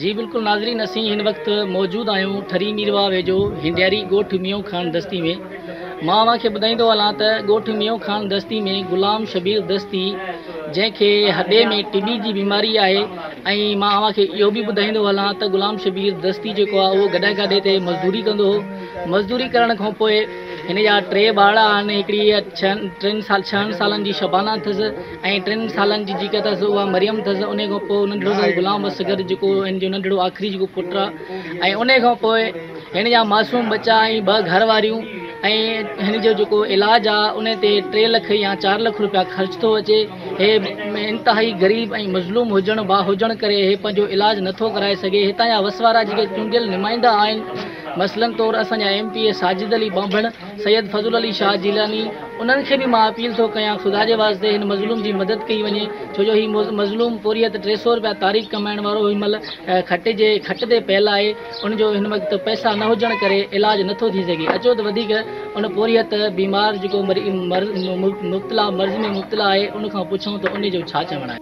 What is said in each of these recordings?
جي بلڪل ناظرين اسين هن وقت موجود آهيون ٺري ميرواهه ويجهو هنڊياري ڳوٺ ميون خان دستي ۾ مان اوهان کي ٻڌائيندو هلان ته ڳوٺ ميون خان دستي ۾ غلام شبير دستي جنهن کي هڏي ۾ ٽي بي جي بيماري آهي ۽ مان اوهان کي اهو به ٻڌائيندو هلان ته غلام شبير دستي جيڪو آهي اهو گڏهه گاڏي تي مزدوري ڪندو هو مزدوري ڪرڻ کان پوء هن جا ٽي ٻارڙا آهن هڪڙي ڇهن ٽن سال ڇهن سالن جي شبانه اٿس ۽ ٽن سالن جي جيڪا اٿس اها مريم اٿس ان کان پوء ننڍڙو اٿس غلام اصغر جيڪو هن جو ننڍڙو آخري جيڪو پٽ آهي ۽ ان کان پوء هن جا معصوم ٻچا ۽ ٻه گهر واريون ۽ هن جو جيڪو علاج آهي ان تي ٽي لک يا چار لک روپيا خرچ ٿو اچي هي انتهائي غريب ۽ مظلوم هجڻ با هجڻ ڪري هي پنهنجو علاج نٿو ڪرائي سگهي هتان جا وس وارا جيڪي چونڊيل نمائندا آهن مثلاً طور اسان جا M P A Sajid Ali Banbhan, Syed Fazal Ali Shah Jilani انهن کي به مان اپيل ٿو ڪيان خدا جي واسطي هن مظلوم جي مدد ڪئي وڃي ڇو جو هي مظلوم پورهيت 300 رپيا تاريخ ڪمائڻ وارو هن مهل کٽ جي کٽ تي پيل آهي ان جو هن وقت پئسا نه هجڻ ڪري علاج نٿو ٿي سگهي اچو ته وڌيڪ ان پورهيت بيمار جيڪو مبتلا مرض ۾ مبتلا آهي ان کان پڇون ته ان جو ڇا چوڻ آهي.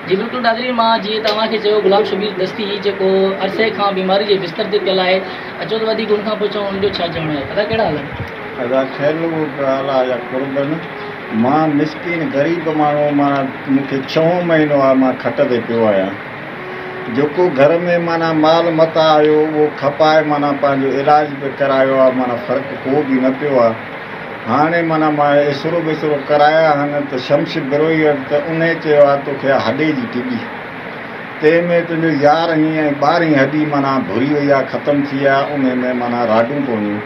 جي بلڪل ناظرين مان جيئن ته اوهان کي چيو غلام شبير دستي جيڪو عرصي کان بيماري جي بستر تي پيل آهي اچو ته وڌيڪ ان کان پڇون ان جو ڇا چوڻ آهي ادا ڪهڙا حال آهن. ادا خير لڳو پيو الله جا قرب آهن مان مسڪين غريب ماڻهو معنيٰ مون کي ڇهون مهينو آهي مان کٽ تي پيو آهيان جيڪو گهر ۾ معنيٰ مال متاع هيو اهو کپائي معنيٰ پنهنجو علاج به ڪرايو آهي معنيٰ فرق ڪو به نه پيو آهي هاڻي معنيٰ مان ايسرو ٻيسرو ڪرايا هن ته شمس بروهي وٽ ته انهي چيو آ توکي آ هڏي جي ٽٻي. تنهن ۾ تنهنجو يارهين ۽ ٻارهين هڏي معنيٰ ڀري وئي آ ختم ٿي آ انهي ۾ معنيٰ راڊون پونديون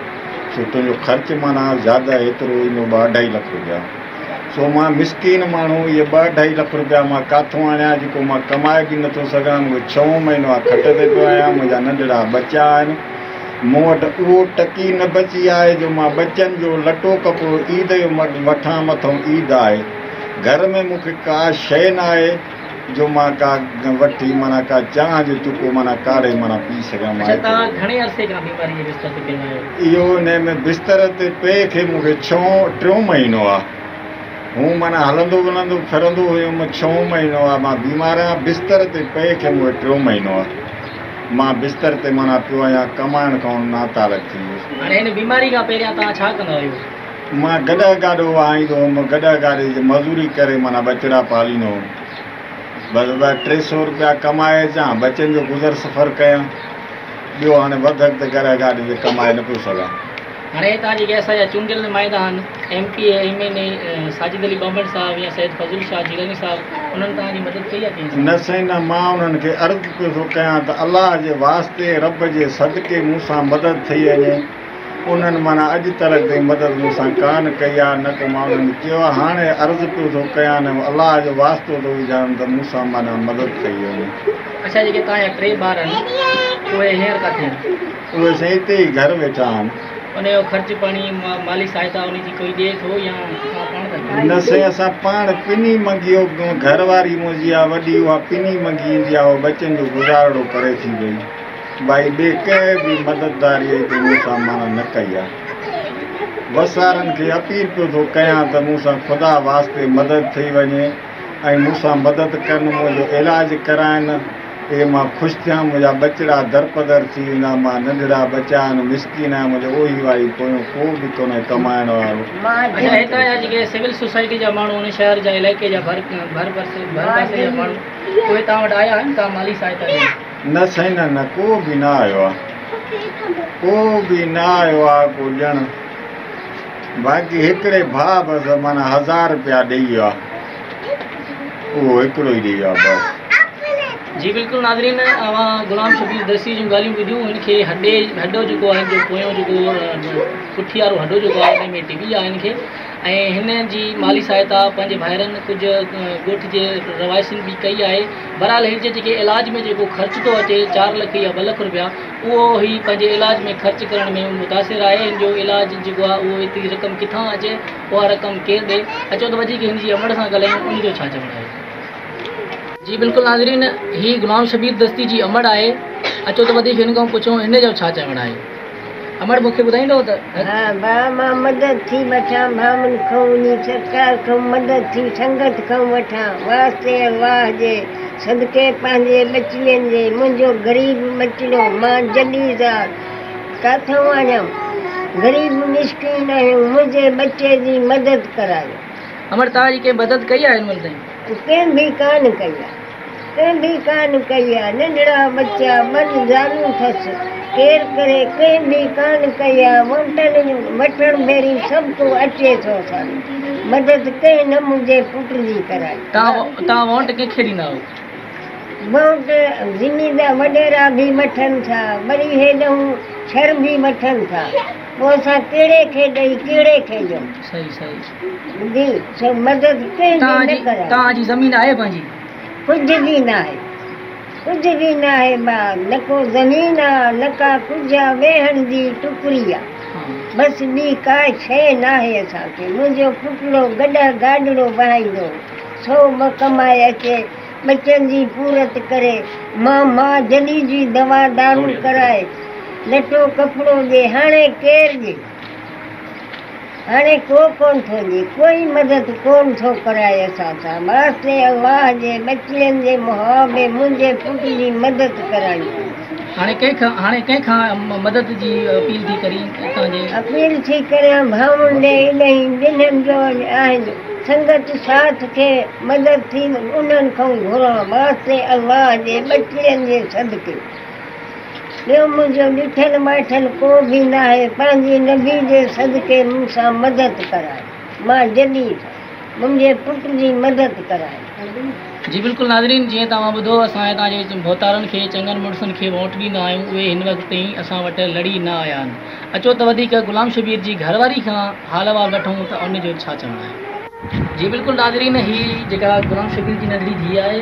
سو تنهنجو خرچ معنيٰ زياده ايترو ايندو ٻه اڍائي لک روپيا. سو مان مسڪين ماڻهو اهي ٻه اڍائي لک روپيا مان ڪاٿون آڻيان جيڪو مان ڪمائي به نٿو سگهان مون کي ڇهون مهينو آ کٽ تي پيو آهيان منهنجا ننڍڙا ٻچا آهن. مون وٽ اهو ٽڪي نه بچي آهي جو مان ٻچن جو لٽو ڪپڙو عيد جو وٺان مٿئون عيد آهي گهر ۾ مون کي ڪا شيء نه آهي جو مان ڪا وٺي معنيٰ ڪا چانهه جو چڪو معنيٰ ڪاڙهي معنيٰ پي سگهان مان اڇا توهان گهڻي عرصي کان بيماري جي بستر تي پيل آهيو؟ اهو انهي ۾ بستر تي پئي کي مون کي ڇهون ٽيون مهينو آهي هون معنيٰ هلندو ولندو ڦرندو هيم ڇهون مهينو آهي مان بيمار آهيان بستر تي پئي کي مون کي ٽيون مهينو آهي. مان بستر تي معنيٰ پيو آهيان، ڪمائڻ کان ناتعلق ٿي ويس. هاڻي هن بيماري کان پهريان توهان ڇا ڪندا هيو؟ مان گڏهه گاڏو وهائيندو هوم، گڏهه گاڏي جي مزوري ڪري معنيٰ ٻچڙا پاليندو هوم. بس ٻه ٽي سو روپيا ڪمائي اچان، ٻچن جو گذر سفر ڪيان. ٻيو هاڻي وڌڪ ته گڏهه گاڏي تي ڪمائي نه پيو سگهان. هاڻي هتان جيڪي اسان جا چونڊيل نمائندا آهن M P A, M N A Sajid Ali Banbhan صاحب يا سيد فضل شاهه جيلاني صاحب انهن توهان جي مدد ڪئي آهي ڪنهن حساب نه سائين نه مان انهن کي عرض پيو ٿو ڪيان ته الله جي واسطي رب جي صدقي مون سان مدد ٿئي وڃي انهن معنيٰ اڄ تلڪ تائين مدد مون سان ڪانه ڪئي آهي نه ڪو مان انهن کي چيو آهي هاڻي عرض پيو ٿو ڪيان الله جو واسطو ٿو وجهان ته مون سان معنيٰ مدد ٿئي وڃي. اڇا جيڪي توهان جا ٽي ٻار آهن اهي هينئر ڪاٿي آهن؟ اهي سائين اتي ئي گهر ويٺا آهن. ان جو خرچ پاڻي مالي سهائتا ان جي ڪوئي ڏئي ٿو يا توهان پاڻ ٿا ڪيو؟ نه سائين اسان پاڻ پني منگي گهر واري منهنجي آ وڏي اها پني منگي ايندي آ اهو ٻچن جو گذارڙو ڪري ٿي وئي ڀائي ٻي ڪنهن به مددداري هتي مون سان معنيٰ نه ڪئي آ وسارن کي اپيل پيو ٿو ڪيان ته مون سان خدا واسطي مدد ٿئي وڃي ۽ مون سان مدد ڪن منهنجو علاج ڪرائن اي مان خوش ٿيان منهنجا ٻچڙا درپدر ٿي ويندا مان ننڍڙا ٻچا آهن مسڪين آهيان منهنجو اوهي واهي پويون ڪو به ڪونهي ڪمائڻ وارو. اڇا هتان جا جيڪي سول سوسائٽي جا ماڻهو ان شهر جا علائقي جا ڀر ڀر پاسي جا ماڻهو اهي توهان وٽ آيا آهن ڪا مالي سهائتا ڏيڻ؟ نه سائين نه نه ڪو به نه آيو آ ڪو به نه آيو آ ڪو ڏيڻ باقي هڪڙي ڀاء بس معنيٰ هزار رپيا ڏئي ويو آ. اهو هڪڙو ئي ڏئي ويا بس. جي بلڪل ناظرين اوهان غلام شبير درسي جون ڳالهيون ٻڌيون هن کي هڏي هڏو جيڪو آهي جو پويون جيڪو پٺي وارو هڏو جيڪو آهي ان ۾ ٽي بي آهي هن کي ۽ هن جي مالي سهائتا پنهنجي ڀائرن ڪجهه ڳوٺ جي رهواسين به ڪئي آهي بهرحال هن جي جيڪي علاج ۾ جيڪو خرچ ٿو اچي 4 لک يا 2 لک روپيا اهو هي پنهنجي علاج ۾ خرچ ڪرڻ ۾ متاثر آهي هن جو علاج جيڪو آهي اهو ايتري رقم ڪٿان اچي اها رقم ڪير ڏي؟ اچو ته وڌيڪ هن جي امڙ سان ڳالهايون ان جو ڇا چوڻ آهي. جي بلڪل ناظرين هي غلام شبير دستي جي امڙ آهي اچو ته وڌيڪ هن کان پڇون هن جو ڇا چوڻ آهي. امڙ مون کي ٻڌائيندو ته. ها ڀاء مان مدد ٿي وٺان ڀامن کان انهي سرڪار کان مدد ٿي سنگت کان وٺان واسطي الله جي صدقي پنهنجي ٻچڙين جي، منهنجو غريب ٻچڙو، مان جڏي زال ڪاٿئون آڻيان، غريب مسڪين آهيون، منهنجي ٻچي جي مدد ڪرايو. امڙ توهان جي ڪنهن مدد ڪئي آهي هن مهل تائين؟ ڪنهن به ڪانه ڪئي آهي. ڪنهن به ڪانه ڪئي آ، ننڍڙا ٻچا ٻن زالون ٿس، ڪير ڪري، ڪنهن به ڪانه ڪئي آ، ووٽن وٺڻ ڀيري سڀ ڪو اچي ٿو اسان جي مدد ڪنهن نه منهنجي پٽ جي ڪرائي. توهان ووٽ ڪنهن کي ڏيندا آهيو؟ ووٽ زميندار وڏيرا به وٺن ٿا، وري هيڏهون شھر به وٺن ٿا، پوء اسان ڪهڙي کي ڏئي ڪهڙي کي ڏيون؟ صحيح صحيح. ٻڌي سو مدد ڪنهن به نه ڪرائي. توهان جي زمين آهي پنهنجي؟ ڪجهه به ناهي، ڪجهه به ناهي ڀاء، نه ڪو زمين آ، نه ڪا ڪجهه آ، ويهڻ جي ٽڪري آ، بس ٻي ڪا شيء ناهي اسان کي. منهنجو پٽڙو گڏهه گاڏڙو وهائيندو هو، سو به ڪمائي اچي ٻچن جي پورت ڪري. مان ماء جڏي جي دوا دارون ڪرائي، لٽو ڪپڙو ڏي، هاڻي ڪير ڏي؟ هاڻي ڪو ڪونه ٿو ڏي، ڪوئي مدد ڪونه ٿو ڪرائي اسان سان. واسطي الله جي ٻچڙين جي محابي منهنجي پٽ جي مدد ڪرايو. هاڻي ڪنهن کان هاڻي ڪنهن کان مدد جي اپيل ٿي ڪرين اتان جي. اپيل ٿي ڪريان ڀائن ڏي الهي جنهن جو آهن سنگت ساٿ کي مدد ٿي انهن کان گهران واسطي الله جي ٻچڙين جي صدقي. ٻيو منهنجو ڏٺل ماٺل ڪو به ناهي، پنهنجي نبي جي صدقي مون سان مدد ڪرائي، مان جڏي منهنجي پٽ جي مدد ڪرائي. جي بلڪل ناظرين جيئن توهان ٻڌو اسان هتان جي ڀوتارن کي چڱن مڙسن کي ووٽ ڏيندا آهيون اهي هن وقت تائين اسان وٽ لڙي نه آيا آهن اچو ته وڌيڪ غلام شبير جي گهر واري کان حال احوال وٺون ته ان جو ڇا چوڻ آهي. جي بلڪل ناظرين هي جيڪا غلام شبير جي ننڍڙي ڌيء آهي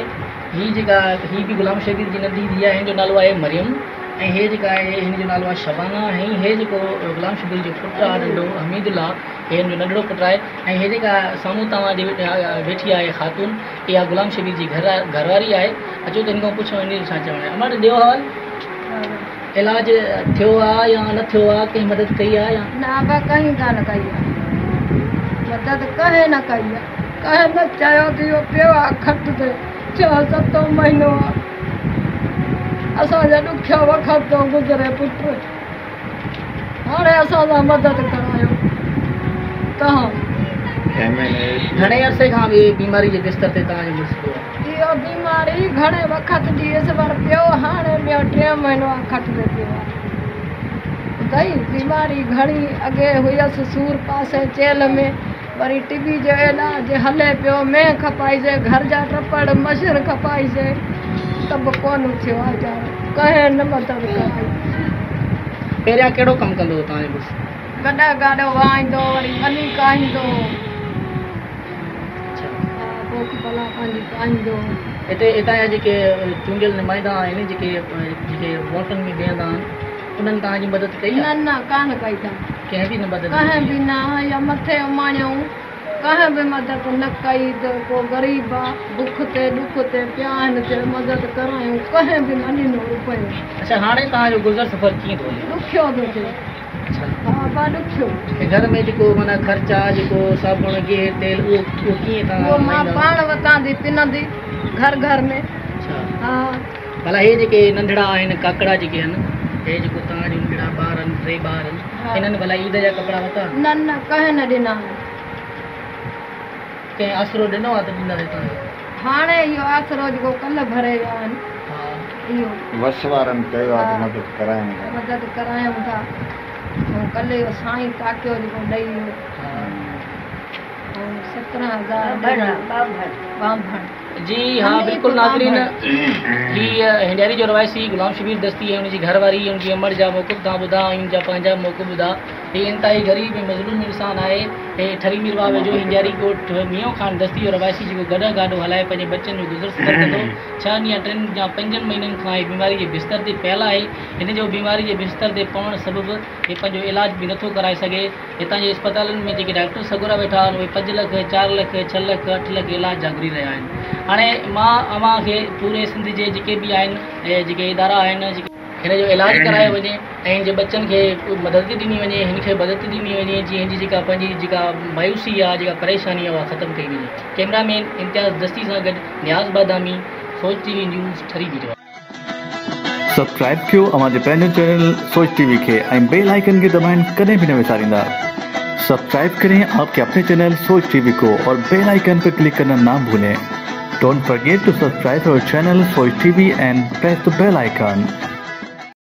هي جيڪا هي به غلام شبير جي ننڍي ڌيء آهي هن جو نالو آهي مريم ۽ هي جيڪا آهي هن جو نالو آهي شبانه ۽ هي جيڪو غلام شبير جو پٽ آهي ننڍو حميد الله هي هن جو ننڍڙو پٽ آهي ۽ هي جيڪا سامهون توهان جي ويٺي آهي خاتون اها غلام شبير جي گهر گهرواري آهي اچو ته هن کان پڇون هن جو ڇا چوڻ آهي امڙ ڏيو حوال علاج ٿيو آ يا نه ٿيو آ ڪنهن مدد ڪئي آ يا. نه ابا ڪنهن ڪانه ڪئي آ مدد ڪنهن نه ڪئي آ ڪنهن نه چيو ته اهو پيو آ کٽ تي ڇهه ستون مهينو آ اسان جا ڏکيو وقت ٿو گذري پٽ هاڻي اسان سان مدد ڪرايو توهان. گهڻي عرصي کان بيماري جي بستر تي توهان جو مڙس پيو آ. اهو بيماري گهڻي وقت جي هيس پر پيو هاڻي ٻيو ٽيون مهينو آ کٽ تي پيو آ. ٻڌئي بيماري گهڻي اڳي هيس سور پاسي چيلهه ۾ وري ٽي بي جو علاج هلي پيو مينهن کپائيسي گهر جا ٽپڙ مشين کپائيسي ته به ڪونه ٿيو آ ويچارو ڪنهن نه مدد ڪرائي. پهريان ڪهڙو ڪم ڪندو هو توهان جو مڙس؟ گڏهه گاڏو وهائيندو هو وري ٻني ڪاهيندو هو. ها پوک پلا پنهنجي ڪاهيندو هو. هتي هتان جا جيڪي چونڊيل نمائندا آهن جيڪي جيڪي ووٽن ۾ بيهندا آهن انهن توهان جي مدد ڪئي آهي؟ نه نه ڪانه ڪئي اٿن. ڪنهن به نه مدد ڪنهن به نه يا مٿي اماڻيائون ڪنهن به مدد نه ڪئي ته ڪو غريب آ بک تي ڏک تي پيا آهن چي مدد ڪرايون ڪنهن به نه ڏنو روپيو. اڇا هاڻي توهان جو گذر سفر ڪيئن ٿو هلي؟ ڏکيو ٿو ٿئي. ها ابا ڏکيو. گهر ۾ جيڪو معنيٰ خرچ آ جيڪو صابڻ گيهه تيل اهو اهو ڪيئن توهان اهو مان پاڻ وتان ٿي پنندي گهر گهر ۾. اڇا ها. ڀلا هي جيڪي ننڍڙا آهن ڪاڪڙا جيڪي آهن هي جيڪو توهان جو ننڍڙا ٻار آهن ٽي ٻار آهن انهن ڀلا عيد جا ڪپڙا ورتا؟ نه نه ڪنهن نه ڏنا آهن. ڪنهن آسرو ڏنو آ ته ڏينداسين توهان کي؟ هاڻي اهو آسرو جيڪو ڪلهه ڀري ويا آهن. ها. اهو. وس وارن چيو آ ته مدد ڪرايون ٿا. مدد ڪرايون ٿا. ۽ ڪلهه اهو سائين ڪاڪيو جيڪو ڏئي ويو. ها. ۽ 17 هزار ڏنا. ٻانڀڻ. جي ها بلڪل ناظرين هي هنڊياري جو رهواسي غلام شبير دستي ۽ ان جي گهر واري ۽ ان جي امڙ جا موقف توهان ٻڌا ۽ ان جا پنهنجا موقف ٻڌا. هي انتهائي غريب ۽ مظلوم انسان آهي. هي ٺري ميرواهه ويجهو هنڊياري ڳوٺ ميون خان دستي جو رهواسي جيڪو گڏهه گاڏو هلائي پنهنجي ٻچن جو گذر سفر ڪندو ڇهن يا ٽن يا پنجن مهينن کان هي بيماري جي بستر تي پيل آهي. هن جو بيماري جي بستر تي پوڻ سبب هي پنهنجو علاج به نٿو ڪرائي سگهي. هتان جي اسپتالن ۾ جيڪي ڊاڪٽر سڳورا ويٺا آهن اهي پنج لک، چار لک، ڇهه لک، اٺ لک علاج جا گهري رهيا آهن. هاڻي مان اوهان کي پوري سنڌ جي جيڪي به آهن جيڪي ادارا آهن جيڪي. هن جو علاج ڪرايو وڃي ۽ هن جي ٻچن کي مدد ڏني وڃي هن کي مدد ڏني وڃي جيئن هن جي جيڪا پنهنجي جيڪا مايوسي آهي جيڪا پريشاني آهي اها ختم ڪئي وڃي ڪئميرا مين امتياز دستي سان گڏ نياز بادامي Soj TV news, Thari Mirwah. Subscribe ڪيو اوهان جي پنهنجو چينل سوچ ٽي وي کي ۽ بيل آئيڪن کي دٻائڻ ڪڏهن به نه وساريندا. سبسڪرائب ڪرين آپ ڪي اپني چينل سوچ ٽي وي ڪو اور بيل آئيڪن پي ڪلڪ ڪرنا نا ڀولين. Don't forget to subscribe our channel Soch TV and press the bell icon.